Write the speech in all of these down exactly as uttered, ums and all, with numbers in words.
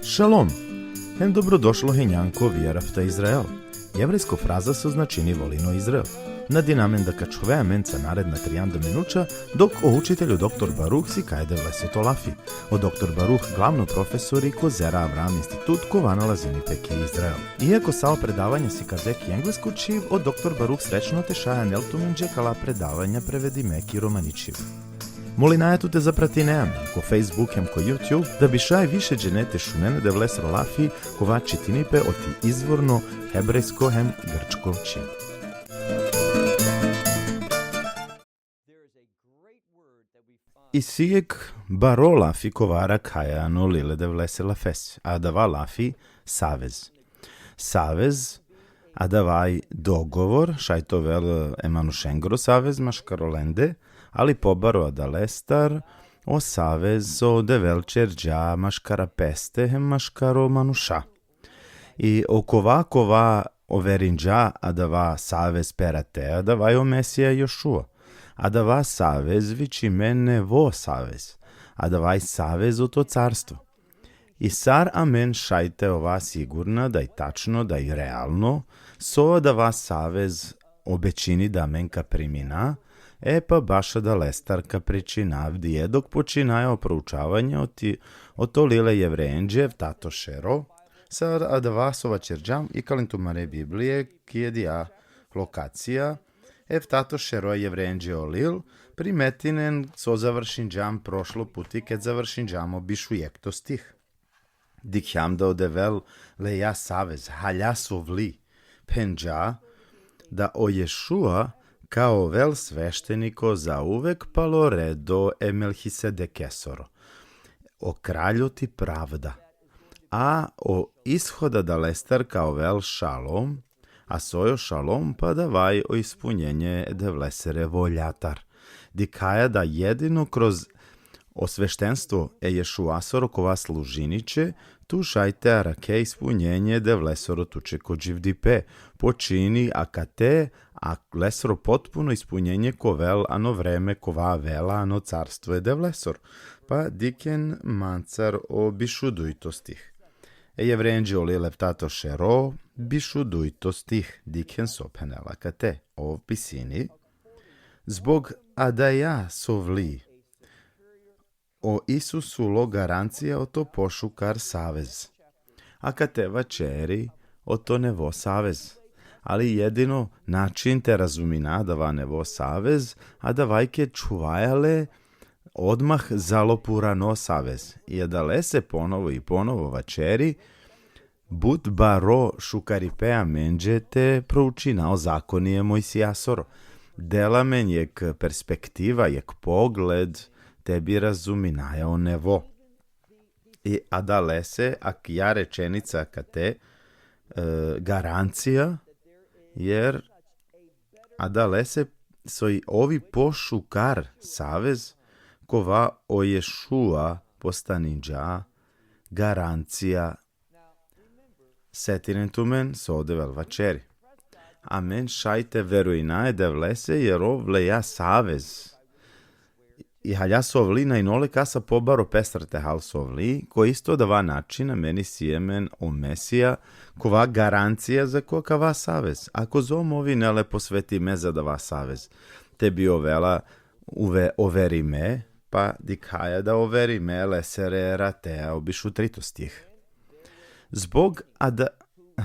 Šalom! Hem dobrodošlo hinjan ko Vjera avta Izrael. Jevrejsko fraza so značini volin o Izrael. Nadinamen da ka ačhove amenca naredna trianda minuća, dok o učitelj o doktor Baruh sikaj e Devleseto lafi. O doktor Baruh glavno profesori ko Zera Avraam Institut, kova nalazini pe ki Izrael. Iako sa o predavanja sikade ki englesko čhib, o doktor Baruh srećno te šaj anel tumenđe kala predavanja prevedime ki romani čhib. Molinaja tut te zapratine amen ko Facebook hem ko YouTube, da bi šaj više džene te šunen e Devlesro lafi, kova čitini pe oti izvorno hebrejsko hem grčko čhib. Isi jekh baro lafi kova arakhaja ano lil e Devlese lafes, adava lafi savez. Savez, adava i dogovor, šaj te ovel e manušengro savez maškar olende, ali pobaro adalestar, o savez so o Devel ćerđa maškar peste hem maškar o manuša. I okova kova overinđa adava savez pere te, adava i o Mesija Jošua. Adava savez vičime nevo savez. Adava i savez oto carstvo. I sar amen šaj te ova sigurna da i tačno, da i realno, so adava savez obećini da amen ka primina, e pa baš adalestar ka pričina avdive dok počinaja o proučavanje oti, oto lil e Jevrejenđe, eftato šero, sar adava so vaćerđam, ikalin tumare Biblije, ki adija lokacija, eftato šero e Jevrejenđe o lil, primetinen so završinđam prošlo puti, ked završinđam o bišujekto stih. Dikhjam da o Devel leja savez, halja sovli, phenđa da o Ješua ka ovel svešteniko zauvek palo redo e Melhisedekesoro. O kralj oti pravda. A o ishod adalestar ka ovel šalom, a soj o šalom, pa adava i o ispunjenje e Devlesere voljatar. Dikhaja da jedino kroz o sveštenstvo e Ješuasoro kova služini će, tu šaj te arakhe ispunjenje e Devlesoro tuće ko dživdipe. Počini akate, a lesoro potpuno ispunjenje ka ovel ano vreme kova avela ano carstvo e Devlesoro. Pa dikhen mancar o bišudujto stih. E Jevrejenđe o lil eftato šero, bišudujto stih, dikhen so phenela akate. Ov pisini: Zbog adaja sovli, o Isus ulo garancija oto pošukar savez. Akate vaćeri oto nevo savez. Ali jedino način te razumina adava nevo savez, adava i ked čhuvaja le odmah zalo purano savez. I adalese ponovo i ponovo vaćeri, but baro šukaripe amenđe te proučina o zakoni e Mojsijasoro. Dela amen jekh perspektiva, jekh pogled, te bi razuminaja o nevo. I adalese, akija rečenica akate, e, garancija, jer adalese soj ov i pošukar savez, kova o Ješua postaninđa garancija. Setinen tumen so o Devel vaćeri. Amen šaj te verujina e Devlese, jer ov leja savez. I halja sovli, na inole kasa pobaro pestar te hal sovli, ko isto adava način amen isi amen o Mesija, kova garancija za ko kava savez. Akozom ov inele posvetime za adava savez, te bi ovela uve-, overime, pa dikhaja da overime lesere ratea, o bišutrito stih. Zbog ada-,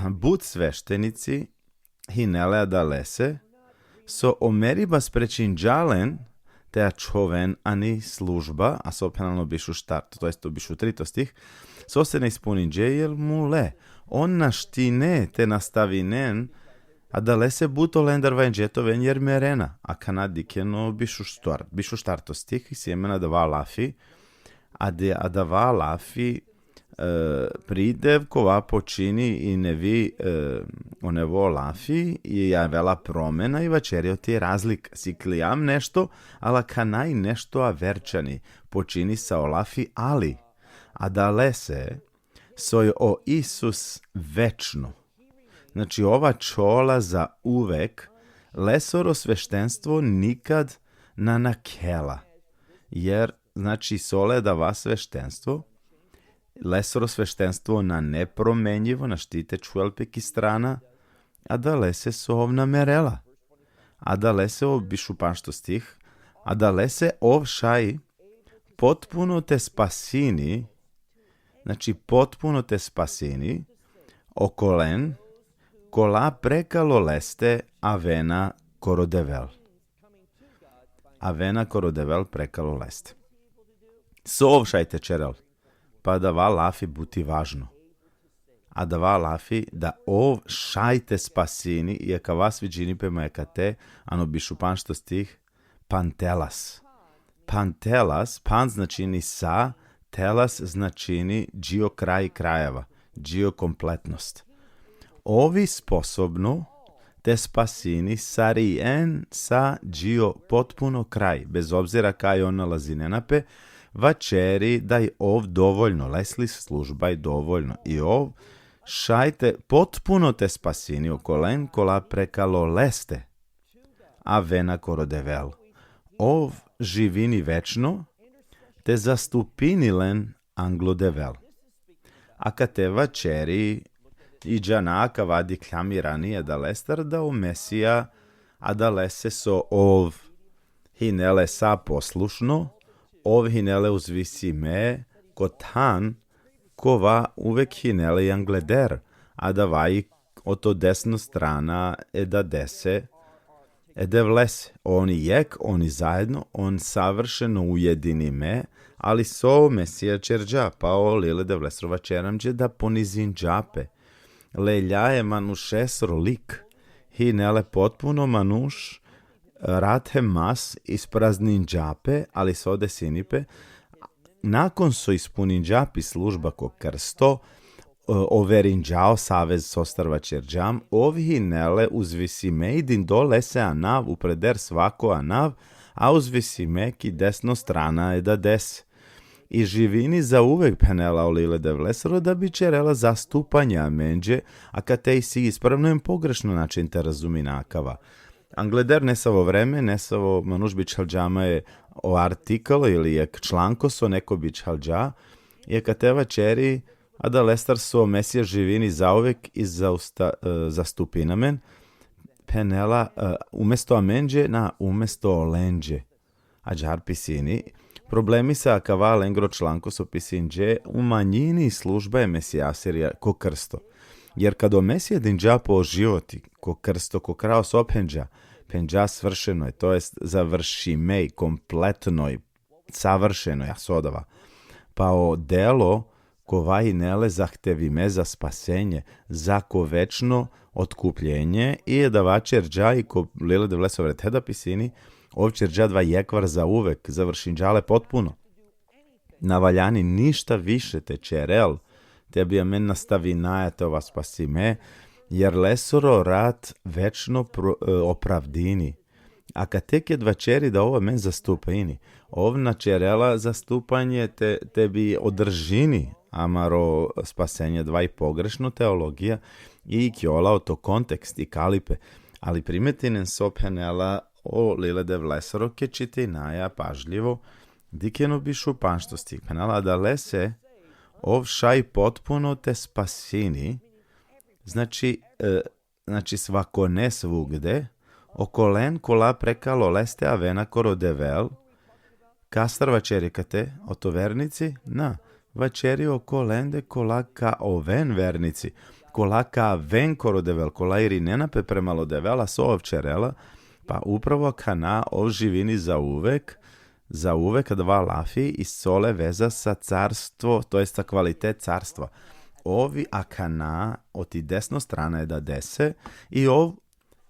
but sveštenici hine le adalese, so o meriba sprečinđa len te ačhoven ani služba, a so phenela ano bišuštarto, to jest o bišutrito stih, sose na ispuninđe, jer mule, on naštine te nastavinen, adalese but olendar vainđe te oven jer merena. Akana dikhen o bišuštar-, bišuštarto stih, isi amen adava lafi, ade-, adava lafi, e, pridev kova počini i nevi, e, o nevo lafi, i avela promena i vaćeri oti razlik. Siklijam nešto, ali akana i nešto averčhani. Počini sa o lafi ali. Adalese soj o Isus večno. Znači, ov ačhola za uvek, lesoro sveštenstvo nikad na nakhela. Jer, znači, so le adava sveštenstvo, Lesoro sveštenstvo nane promenjivo, našti te čhuvel pe ki strana, adalese so ov namerela. Adalese ov bišupanšto stih, adalese ov šaj potpuno te spasini, znači potpuno te spasini, okolen, kola prekalo leste avena koro Devel. Avena koro Devel prekalo leste. So ov šaj te čerel? Pa adava lafi but i važno. Adava lafi da ov šaj te spasini, i akava sviđini pe ma akate, ano bišupanšto stih, pantelas. Pantelas, pan značini sa, telas značini dži o kraj krajeva, dži o kompletnost. Ov i sposobno te spasini sarien sa dži o potpuno kraj, bez obzira kaj on nalazinena pe, vaćeri da i ov dovoljno, lesli služba i dovoljno, i ov šaj te potpuno te spasini okolen kola prekalo leste avena koro Devel. Ov živini večno, te zastupini len anglo Devel. Akate vaćeri, i džana, akava dikhljam i rani adalestar, da o Mesija, adalese so ov hine le sa poslušno, ov hine le uzvisime ko than, kova uvek hine le angleder, adava i oto desno strana e Dadese, e Devlese. Oni jek, oni zajedno, on savršeno ujedinime, ali so o Mesija ćerđa, pa o lil e Devlesoro vaćeri amenđe da ponizinđa pe. Lelja e manušesoro lik, hine le potpuno manuš, rat hem mas, isprazninđa pe, ali so desini pe, nakon so ispuninđa pi služba ko krsto, e, overinđa o savez sostar vaćerđam, ov hine le uzvisime i dindo lese anav, upreder svako anav, a uzvisime ki desno strana e Dadese. I živini zauvek, phenela o lil e Devlesoro, da bi ćerela zastupanje amenđe, akate isi ispravno hem pogrešno način te razumina akava. Angleder nesavo vreme, nesavo manuš bičhalđa ma e o artikl ili jek članko so neko bičhalđa, i akate vaćeri, adalestar so o Mesija živini zauvek i zausta-, e, zastupini amen, phenela, e, umesto amenđe, na, umesto olenđe. Ađahar pisini, problemi sa akava lengro članko so pisinđe, umanjini služba e Mesijasiri ko krsto. Jer kad o Mesija dinđa po životi ko krsto, ko krajo so phenđa, phenđa svršeno je, to jest završime i kompletno i savršeno, ja so adava. Pa o delo kova hine le zahtevime za spasenje, za ko večno otkupljenje, i adava ćerđa i ko lil e Devlesoro vrethe da pisini, ov ćerđa adava jekvar zauvek, završinđa le potpuno. Na valjani ništa više te ćerel, te bi amen nastavinaja te ova spasime, jer lesoro rat večno pro-, e, opravdini. Akate ked vaćeri da ov amen zastupini, ov na ćerela zastupanje te, te bi održini amaro spasenje, adava i pogrešno teologija, i ikjola oto kontekst i kalipe. Ali primetinen so phenela o lil e Devlesoro, ked čitinaja pažljivo, dikhen o bišupanšto stih, phenela adalese ov šaj potpuno te spasini, znači, e, znači svakone, svugde, okolen kola prekalo leste avena koro Devel. Kastar vaćeri akate? Oto vernici? Na, vaćeri okolende kola ka oven vernici, kola ka aven koro Devel, kola irinena pe premalo Devel. A so ov ćerela? Pa upravo akana ov živini zauvek, zauvek, adava lafi isi le veza sa carstvo, to jest sa kvalitet carstva. Ov i akana oti desno strana e Dadese, i ov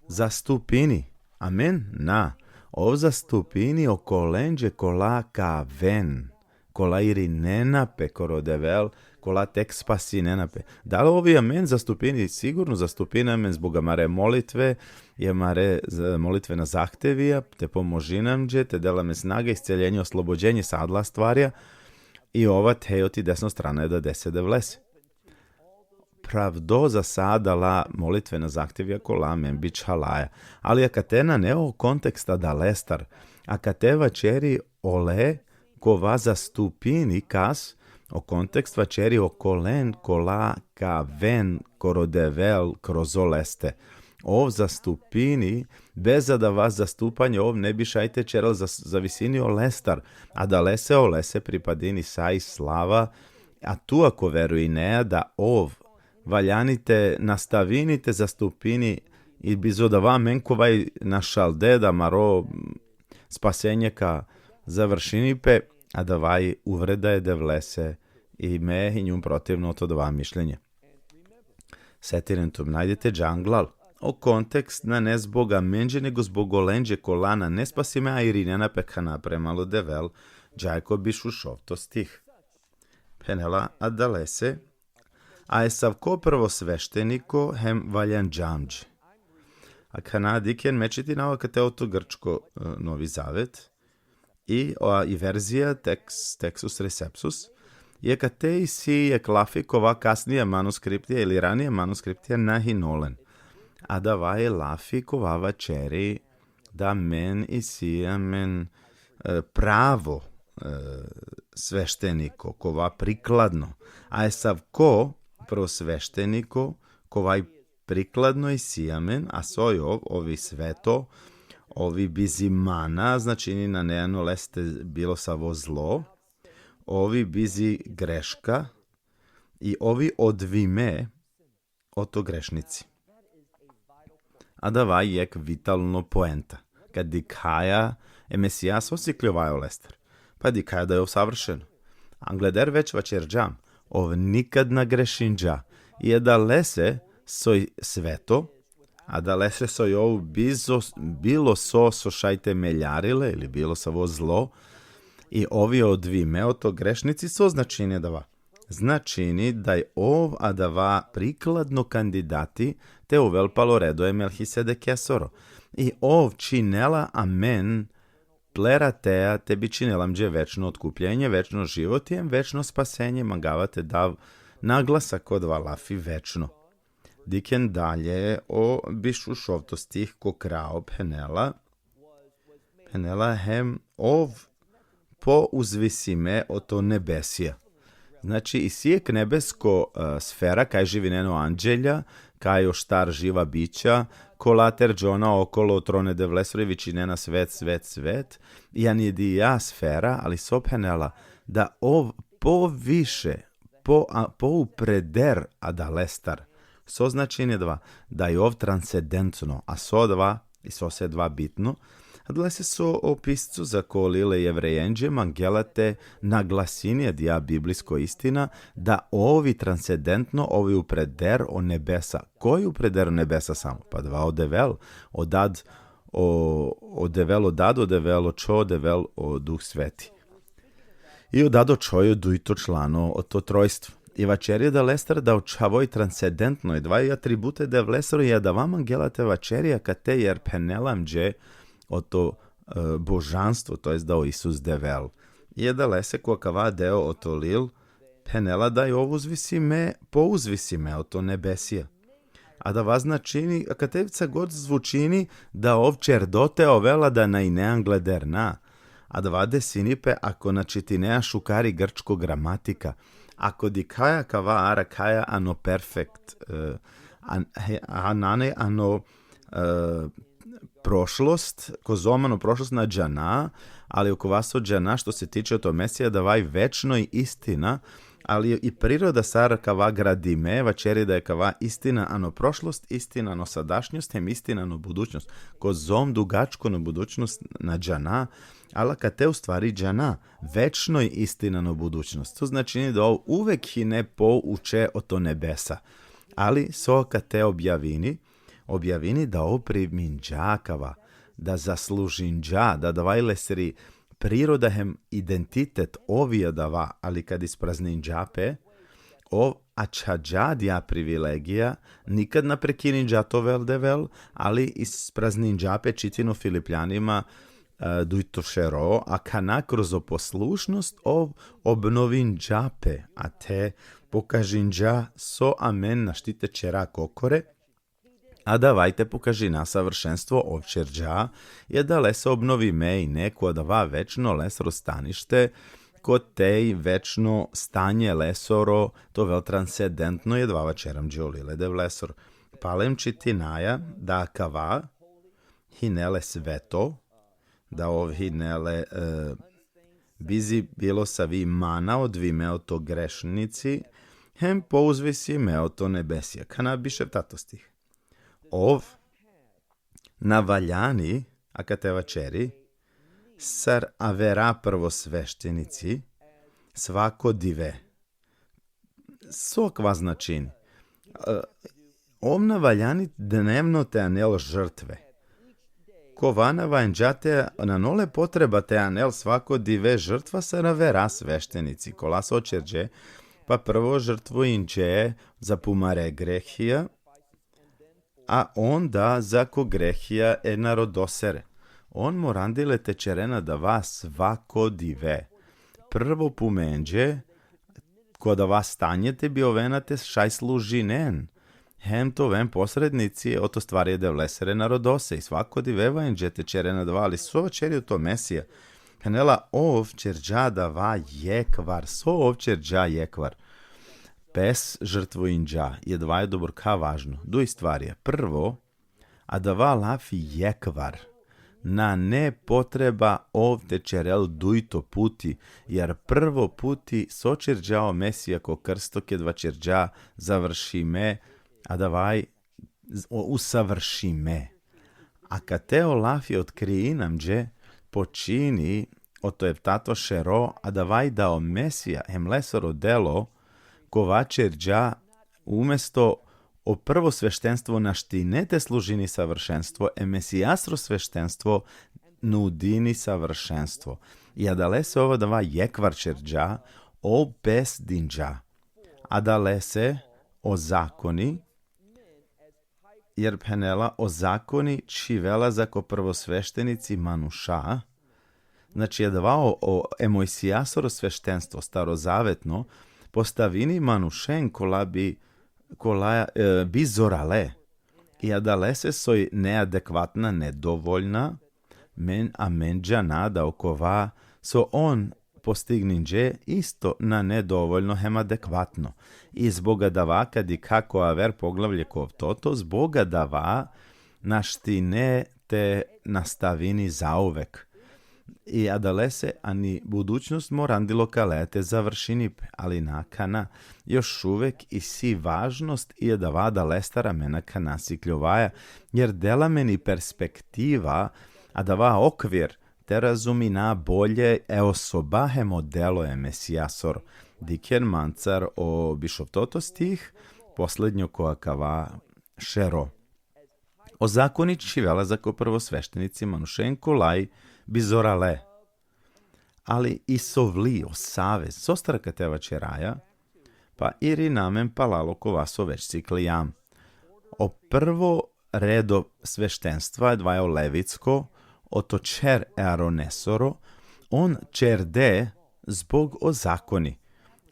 zastupini. Amen? Na. Ov zastupini okolenđe kola ka aven, kola irinena pe koro Devel, kola tek spasinena pe. Dali ov i amen zastupini? Sigurno zastupini amen zbog amare molitve, i amare z-, molitvena zahtevija, te pomožini amenđe, te del amen snaga, isceljenje, oslobođenje, sa adala stvarja, i ov ate oti desno strana e Dadese, Devlese. Pravdo za sa adala molitvena zahtevija kola amen bičhalaja. Ali akate nane o kontekst adalestar, akate vaćeri ole kova zastupini kas, O kontekst vaćeri okolen kola ka aven koro Devel kroz oleste. Ov zastupini, bez adava zastupanje, ov ne bi šaj te ćerel, zas-, zavisini olestar, adalese olese pripadini sa i slava, a tu ako verujinea da ov, valjani te nastavini te zastupini, i bizo adava amen kovaj našalde da amaro spasenje ka završini pe, adava i uvreda e Devlese, i me hinjum protivno oto adava mišljenje. Setinen tumen, ajde te dža anglal. O kontekst nane zbog amenđe, nego zbog olenđe kola nane spasime, a irinena pe akana prema o Devel, dža ko biš u šovto stih. Phenela adalese: A esavko prvosvešteniko hem valjanđa amenđe. Akana dikhen, me čitinava kate oto grčko, e, Novi Zavet, i, o, i verzija Tex-, Textus Receptus, i kate isi jekh lafi kova kasnija manuskriptija ili ranija manuskriptija na hine olen. Adava i lafi kova vaćeri da amen isi amen, e, pravo, e, svešteniko, kova prikladno. A esavko prvosvešteniko, kova i prikladno isi amen, a soj ov, ov i sveto, ov i bizi mana, značini nane ano leste bilo savo zlo, ov i bizi greška, i ov i odvime oto grešnici. Adava i jekh vitalno poenta. Kad dikhaja e Mesija so sikljovaja olestar, pa dikhaja da i ov savršen. Angleder već vaćerđam, ov nikad na grešinđa, i adalese soj sveto, adalese soj ov bizo-, bilo so so šaj te meljarel le ili bilo savo zlo, i ov i odvime oto grešnici, so značini adava? Značini da i ov adava prikladno kandidati te ovel palo redo e Melhisedekesoro. I ov činela amen ple rateja te bi činel amenđe večno otkupljenje, večno život i večno spasenje. Mangava te dav naglasak ko adava lafi večno. Dikhen dalje o biš u šovto stih, ko kraj phenela, phenela: Hem ov pouzvisime oto nebesija. Znači, isi jekh nebesko, e, sfera, kaj živinena o anđelja, kaj o štar živa bića, kola terđona okolo o tron e Devlesoro i vičinena: Svet, svet, svet. I ani adija sfera, ali so phenela, da ov poviše, po, a, poupreder adalestar. So značini adava? Da i ov transcendentno, a so adava, i sose adava bitno? Adalese so o pisco zako lil e Jevrejenđe mangela te naglasini adija biblijsko istina, da ov i transcendentno, ov i upreder o nebesa. Koj upreder o nebesa samo? Pa adava o Devel, o Dad, o, o Devel o Dad, o Devel o Čho, o Devel o Duh Sveti. I o Dad, o Čho i o dujto člano oto trojstvo. I vaćeri adalestar da o Čhavo i transcendentno, i adava i atribut e Devlesoro, i adava mangela te vaćeri akate, jer phenela amenđe oto, e, božanstvo, to jest da o Isus Devel. I adalese ko akava deo oto lil, phenela da i ov uzvisime, pouzvisime oto nebesija. Adava značini, akate ca god zvučini, da ov ćerdo te ovel, a da na ine angleder, na. Adava desini pe ako na čitinea šukar i grčko gramatika. Ako dikhaja akava, arakhaja ano perfekt, e, an-, he-, a nane ano, e, prošlost, kozom ano prošlost na džana, ali okova so džana što se tiče oto Mesija, adava i večno i istina, ali i priroda sar akava gradime, vaćeri da i akava istina ano prošlost, istina ano sadašnjost, hem istina ano budućnost. Kozom dugačko ano budućnost na džana, ali akate u stvari džana, večno i istina ano budućnost. To značini da ov uvek hine pouče oto nebesa. Ali so akate objavini, objavini da ov priminđa akava, da zaslužinđa, da adava i lesiri priroda hem identitet, ov i adava, ali kad isprazninđa pe, ov ačhađa adija privilegija, nikad na prekininđa te ovel Devel, ali isprazninđa pe, čitino Filipljanima, e, dujto šero, akana kroz o poslušnost ov obnovinđa pe, a te pokažinđa so amen našti te ćera kokore, adava i te pokažina savršenstvo ov ćerđa, i adalese obnovime ine ko adava večno lesro stanište, kote i večno stanje lesoro te ovel transcendentno, i adava vaćeri amenđe o lil e Devlesoro. Palem čitinaja da akava hine le sveto, da ov hine le, e, bizi bilo savi mana, odvojime oto grešnici, hem pouzvisime oto nebesija. Kana biš eftato stih. Ov na valjani, akate vaćeri, sar avera prvosveštenici, svako dive. So akava značini? E, ov na valjani dnevno te anel žrtve. Kova na valjani te, nane ole potreba te anel svako dive žrtva sar avera sveštenici. Kola so ćerđe, pa prvo žrtvujinđe za pumare grehija, a onda zako grehija e narodosere. On morandile te ćeren adava svako dive. Prvo pumenđe, ko adava stanje te bi ovena te šaj služinen, hem te oven posrednici oto stvarja e Devlesere narodose, i svako dive valjani te ćeren adava. Ali so vaćeri oto Mesija? Phenela, ov ćerđa adava jekhvar. So ov ćerđa jekhvar? Pes žrtvujinđa. I adava i dobrka važno. Duj stvarja. Prvo, adava lafi jekhvar nane potreba ov te ćerel dujto puti, jer prvo puti so ćerđa o Mesija ko krsto, ked vaćerđa završime, adava i z-, o, usavršime. Akate o lafi otkrini amenđe, počini oto eftato šero, adava i da o Mesija hem lesoro delo, kova ćerđa, umesto o prvo sveštenstvo naštine te služini savršenstvo, e Mesijasoro sveštenstvo nudini savršenstvo. I adalese ov adava jekhvar ćerđa, ov pes dinđa. Adalese o zakoni, jer phenela, o zakoni čhivela zako prvosveštenici manuša, znači, adava o, o, e Mojsijasoro sveštenstvo, starozavetno, postavini manušen kola bi, kola, e, bi zorale. I adalese soj neadekvatna, nedovoljna, men, amen džana da okova so on postigninđe isto nane dovoljno hem adekvatno. I zbog adava, ka dikha ko aver poglavlje ko eftato, zbog adava naštine te nastavini zauvek. I adalese ani budućnost morandilo kale te završini pe, ali na akana, još uvek isi važnost i adava adalestar amen akana sikljovaja, jer dela amen i perspektiva, adava okvir, te razumina bolje e osoba hem o delo e Mesijasoro. Dikhen mancar o biš eftato stih, poslednjo ko akava šero. O zakoni čhivela zako prvosveštenici manušen kolaj bi zorale. Ali i sovli, o savez, sostar akate vaćeraja, pa irina amen palal okova so već siklijam. O prvo redo sveštenstva, adava o levitsko, oto ćher e Aronesoro, on ćerde zbog o zakoni.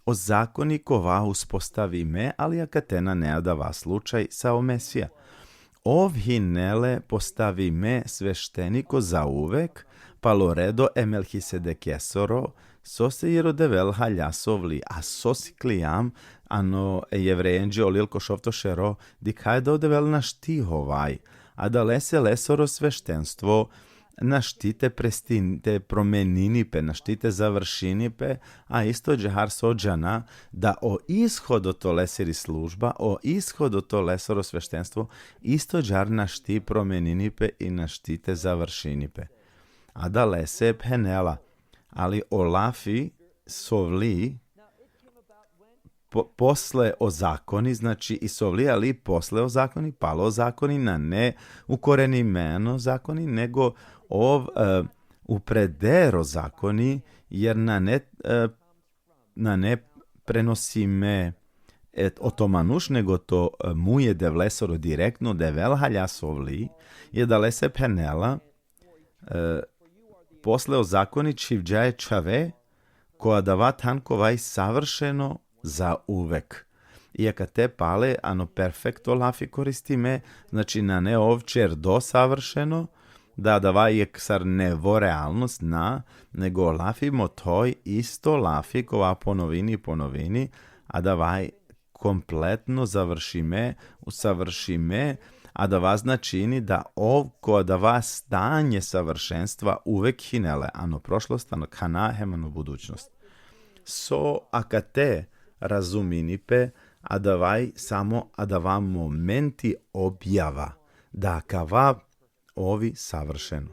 O zakoni kova uspostavime, ali akate nane adava slučaj sa o Mesija. Ov hine le postavime svešteniko zauvek, palo redo e Melhisedekesoro, sose jer o Devel halja sovli, a so siklijam, ano e Jevrejenđe o lil ko šovto šero, dikhaja da o Devel našti hovaj. Adalese lesoro sveštenstvo našti te prestin-, te promenini pe, našti te završini pe, a isto đahar so džana da o ishod oto lesiri služba, o ishod oto lesoro sveštenstvo, isto đahar našti promenini pe i našti te završini pe. Adalese phenela, ali o lafi sovli po-, posle o zakoni, znači i sovli, ali posle o zakoni, palo o zakoni, nane ukorenime ano zakoni, nego ov, e, upreder o zakoni, jer nane, e, nane prenosime, e, oto manuš, nego oto, e, muj e Devlesoro direktno, Devel halja sovli, i adalese phenela, e, posle o zakoni čhivđa e čhave, ko adava than kova i savršeno zauvek. I akate pale ano perfekto lafi koristime, znači nane ov ćerdo savršeno, Da, adava jekh sar nevo realnost, na, nego o lafi mothoj isto lafi kova ponovini, ponovini, adava kompletno završime, usavršime, adava značini da ov ko adava stanje savršenstva uvek hine le, ano prošlost, ano khana hem ano budućnost. So akate razumini pe, adava i samo adava momenti objava, da akava ov i savršeno.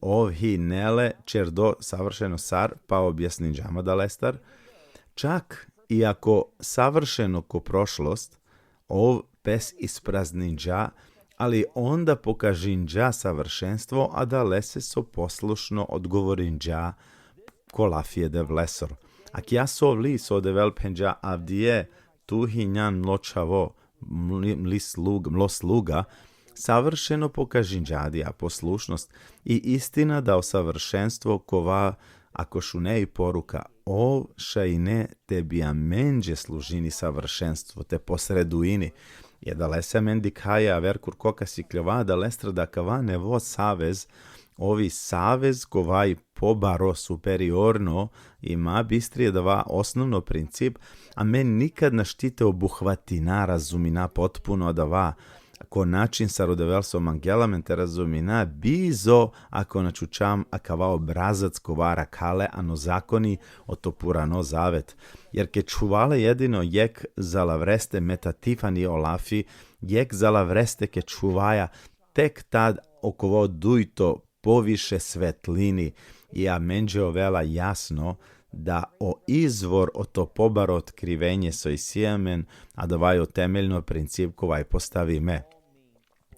Ov hine le čerdo savršeno sar, pa objasninđam adalestar. Čak i ako savršeno ko prošlost, ov pes isprazninđa, ali onda pokažinđa savršenstvo, adalese so poslušno odgovorinđa ko lafi e Devlesoro. Akija so avli, so o Devel phenđa: Avdive tu hinjan mlo čhavo, mli, mli slug-, mlo sluga, savršeno pokažinđa adija poslušnost. I istina da o savršenstvo kova, ako šune i poruka, ov šaj ine te bi amenđe služini savršenstvo, te posreduini. I adalese amen dikhaja aver kurko ka sikljova adalestar da akava nevo savez, ov i savez kova i pobaro, superiorno, i ma bistri adava osnovno princip, amen nikad našti te obuhvatina, razumina potpuno adava, ko način sar o Devel so mangela amen te razumina, bizo ako na čučam akava obrazac kova arakha le ano zakoni oto purano zavet. Jer ke čhuva le jedino jekh zalavreste, metatif ani o lafi, jekh zalavreste ke čhuvaja, tek tad okova dujto poviše svetlini, i amenđe ovela jasno da o izvor oto pobaro otkrivenje so isi amen, adava i o temeljno princip kova i postavime.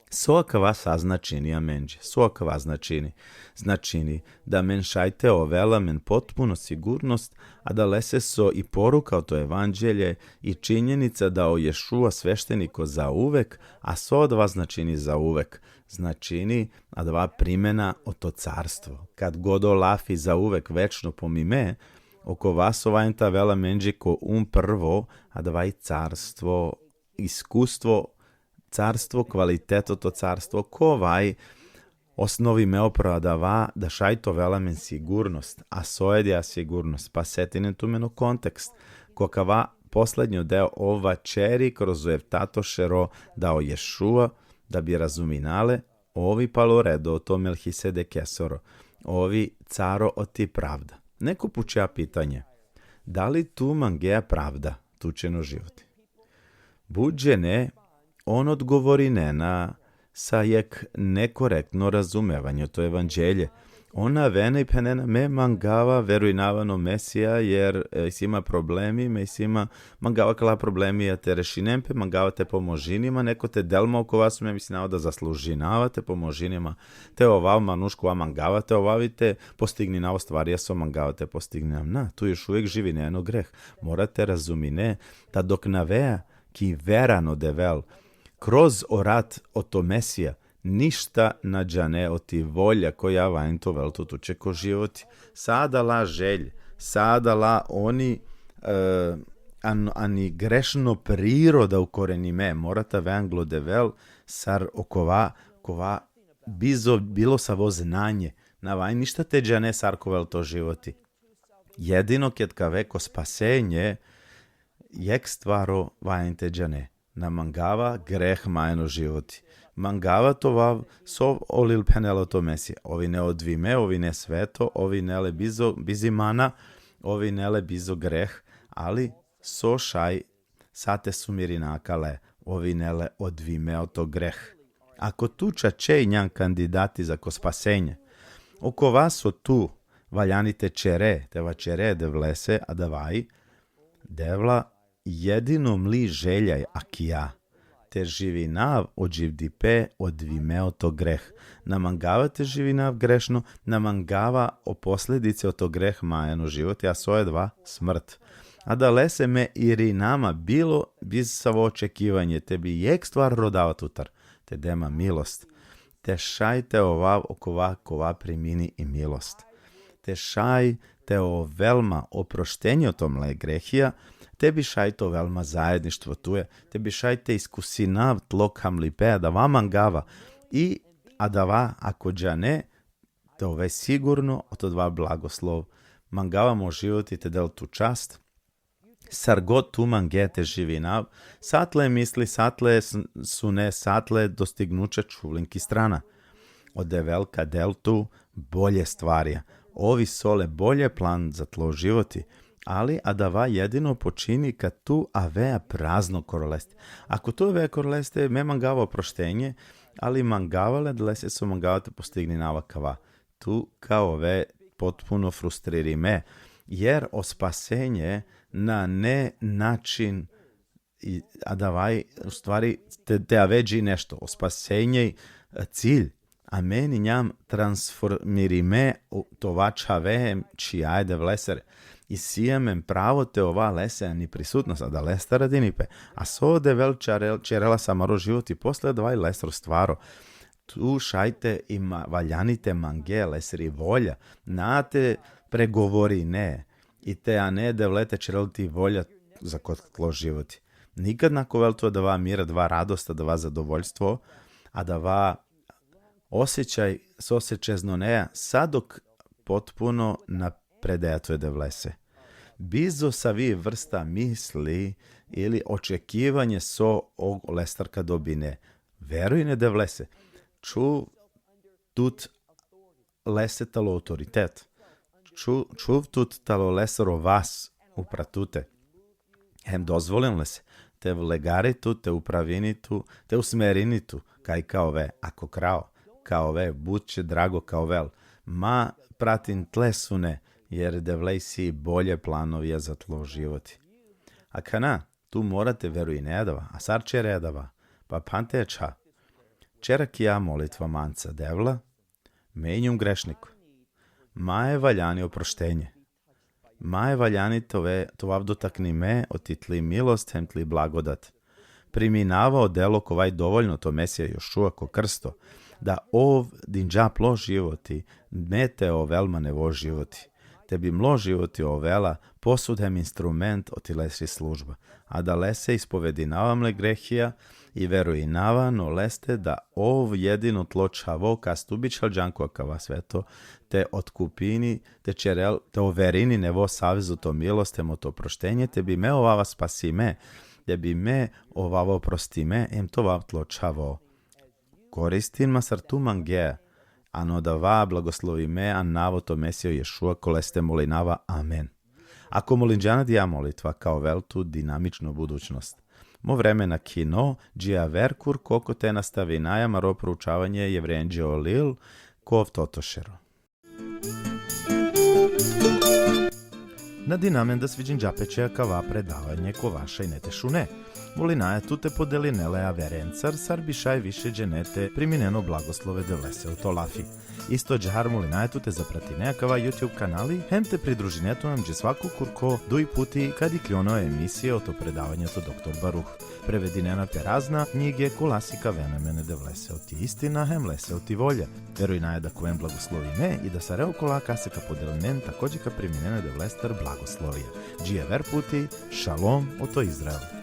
So akava sa značini amenđe? So akava značini? Značini da amen šaj te ovel amen potpuno sigurnost, adalese so i poruka oto evanđelje i činjenica da o Ješua svešteniko zauvek, a so adava značini zauvek? Značini adava primena oto carstvo. Kad god o lafi zauvek, večno, pomime, okova so valjani te avel amenđe ko um prvo, adava i carstvo, iskustvo, carstvo, kvaliteto oto carstvo, kova i osnovime upro adava da šaj te ovel amen sigurnost. A so i adija sigurnost? Pa setinen tumen o kontekst. Ko akava poslednjo deo ov vaćeri kroz o eftato šero da o Ješua, da bi razumina le, ov i palo redo oto Melhisedekesoro, ov i caro oti pravda. Neko puča pitanje: Dali tu mangea pravda tuće ano životi? But džene, on odgovorinena sa jekh nekorektno razumevanje oto evanđelje. On avena i phenena: Me mangava, verujnava ano Mesija, jer, e, isi ma problemi, me isi ma, mangava kala problemija te rešinen pe, mangava te pomožini ma, neko te del ma okova so me mislinava da zaslužinava, te pomožini ma te ovav manuš kova mangava te ovav i te postigninav o stvarija so mangava te postigninav. Na, tu još uvek živine ano greh. Mora te razumine da dok na avea ki vera ano Devel, kroz o rat oto Mesija, ništa na džane oti volja koja valjani te ovel tuće ko životi. Sa adala želje, sa adala oni, e, an-, ani grešno priroda ukorenime, mora te ave anglo Devel, sar okova, kova bizo, bilo savo znanje, na valjani ništa te džane sar ka ovel to životi. Jedino ked ka ave ko spasenje, jekh stvar valjani te džane: na mangava greh ma ano životi. Mangava te ovav so o lil phenela oto Mesija. Ov ine odvojime, ov ine sveto, ov ine le bizo, bizi mana, ov ine le bizo greh, ali so šaj sa te sumirina kale, ov ine le odvojime oto greh. Ako tu čače injan kandidati zako spasenje, okova so tu valjani te ćere, te vaćere Devlese, adava i: Devla, jedino mli želja i akija, te živinav o dživdipe odvojime oto greh. Na mangava te živinav grešno, na mangava o posledice oto greh ma ano životi, a so i adava? Smrt. Adalese me irina ma bilo bizo savo očekivanje, te bi jekh stvar rodava tutar, te de ma milost. Te šaj te ovav okova kova primini i milost. Te šaj te ovel ma oproštenje oto mle grehija, te bi šaj te ovel ma zajedništvo tuje, te bi šaj te iskusinav tlo khamlipe, adava mangava. I adava ako džane, te ove sigurno oto adava blagoslov. Mangava mo životi te del tu čast, sar god tu mange te živinav, satle misli, satle s-, sune, satle dostignuća čuv len ki strana. O Devel ka del tu bolje stvarja. Ov isi ole bolje plan za tlo životi. Ali adava jedino počini kad tu avea prazno koro leste. Ako tu avea koro leste, me mangava oproštenje, ali mangava le adalese so mangava te postigninava kava. Tu ka ove potpuno frustririme, jer o spasenje nane način i, adava i, u stvari, te, te ave dži nešto. O spasenje, e, cilj. Amen injam transformirime u, te ova čhave hem čhija e Devlesere. Isi amen pravo te ova lese ani prisutnost, adalestar radini pe. A so o Devel čarel-, čerela sa amaro životi, posle adava i lesro stvaro. Tu šaj te ima-, valjani te mange lesri volja, na te pregovorine i te ane e Devle te čerel ti volja za ko tlo životi. Nikad na ka ovel tu adava mir, adava radost, adava zadovoljstvo, adava osjećaj so se čeznonea, sa dok potpuno na predaja tu e Devlese. Bizo savi vrsta misli ili očekivanje so olestar ka dobine, verujin e Devlese. Čuv tut lese talo autoritet. Ču-, čuv tut talo lesro vas upra tute. Hem dozvolin lese te vlegari tu, te upravini tu, te usmerini tu, kaj ka ove, ako krao, ka ove, but će drago ka ovel. Ma pratin tle sune, jer e Devle isi bolje planovja za tlo životi. Akana, tu mora te verujine adava, a sar čere adava, pa pante čha. Čera kija molitva manca: Devla, me injum grešnik. Mae valjani oproštenje. Mae valjani te ove, te ovav dotaknime oti tli milost hem tli blagodat. Priminava o delo kova i dovoljno oto Mesija Jošua ko krsto, da ov dinđa plo životi, me te ovel ma nevo životi. Te bi mlo životi ovela posud hem instrument oti lesri služba. Adalese ispovedinava mle grehija i verujinava ano leste da ov jedino tlo čhavo kas tu bičhalđan ko akava sveto, te otkupini, te čerel, te overini nevo savez oto milost hem oto oproštenje, te bi me ovava spasime, te bi me ovava oprostime, hem te ovav tlo čhavo. Koristin ma sar tu mange, ano adava blagoslovime anav oto Mesija Jošua, koleste molinava. Amen. Ako molinđan adija molitva, ka ovel tu dinamično budućnost. Mo vreme nakhino, dži aver kurko kote nastavinaja amaro proučavanje Jevrejenđe o lil, ko oftoto šero. Nadinamen da sviđinđa pe će akava predavanje kova šaj ine te šune. Molinaja tu te podeline le averencar, sar bi šaj više džene te priminen o blagoslove Devlese oto lafi. Isto ađahar molinaja tu te zapratine akava YouTube kanali, hem te pridružine tu amenđe svako kurko duj puti kad ikljon o emisije oto predavanje oto doktor Baruh. Prevedinena pe razna knjige kola sikavena amen e Devlese oti istina hem lese oti volja. Verujnaja da ka oven blagoslovime i da sare okola kase ka podelinen takođe ka priminen e Devlestar blagoslovija. Dži aver puti, šalom oto Izrael.